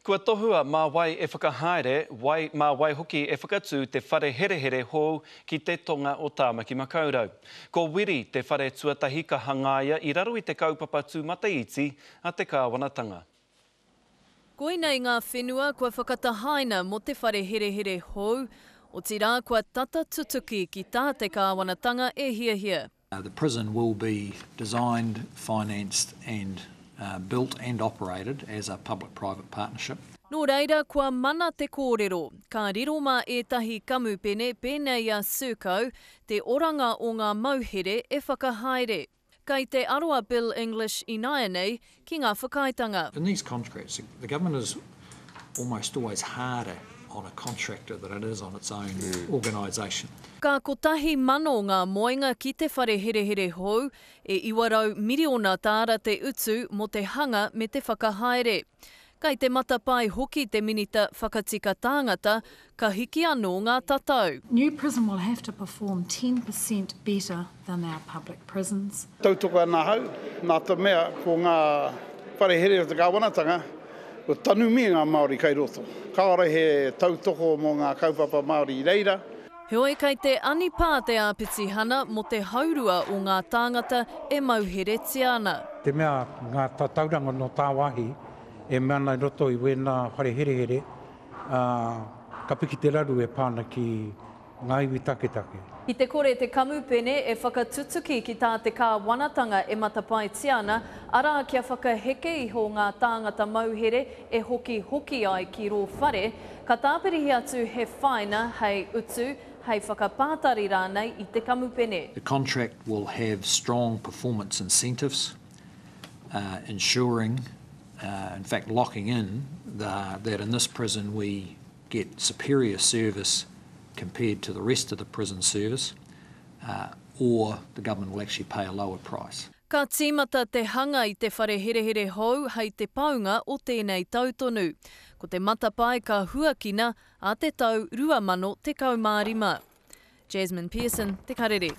Kua tohua mā wai e whakahaere, wai, mā wai hoki e whakatū te whare herehere hou ki te tonga o Tāmaki Makaurau. Ko Wiri te whare tuatahi ka hangaia i raro i te kaupapa tūmataiti a te kāwanatanga. Koinei ngā whenua kua whakatahaina mō te whare herehere hou, otirā kua tata tutuki ki tā te kāwanatanga e hiahia. The prison will be designed, financed and built and operated as a public-private partnership. Nō reira, kua mana te kōrero, ka riro mā ētahi kamupene pēnei i a Serco te oranga o ngā mauhere e whakahaere. Kei te aro a Bill English ināianei ki ngā whakaaetanga. In these contracts, the government is almost always harder on a contractor than it is on its own organisation. Ka 1,000 ngā moenga ki te whare herehere hou, e 900 miriona tāra te utu mō te hanga me te whakahaere. Kei te matapae hoki te Minita Whakatika Tāngata ka hiki anō ngā tatau. New prison will have to perform 10% better than our public prisons. Tautoko ana ahau, nā te mea ko ngā whare here o te kāwanatanga, kua tanumia ngā Māori kai roto. Kāore he tautoko mō ngā kaupapa Māori i reira. Heoi kei te anipā te āpitihana mō te haurua o ngā tāngata e mauheretia ana. Te mea ngā tatauranga nō tāwāhi e mea ana i roto i wēnā whare herehere, ā, ka piki te raru e pā ana ki ngā iwi taketake. Ki te kore te kamupene e whakatutuki ki tā te kāwanatanga e matapaetia ana, arā kia whakaheke iho ngā tāngata mauhere e hoki hoki ai ki rō whare, ka tāpirihia atu he whaina hei utu, hei whakapātari rānei i te kamupene. The contract will have strong performance incentives, ensuring, in fact locking in, that in this prison we get superior service compared to the rest of the prison service, or the government will actually pay a lower price. Ka tīmata te hanga i te whare herehere hou hei te paunga o tēnei tau tonu. Ko te matapae ka huakina ā te tau 2015. Jasmine Pearson, Te Karere.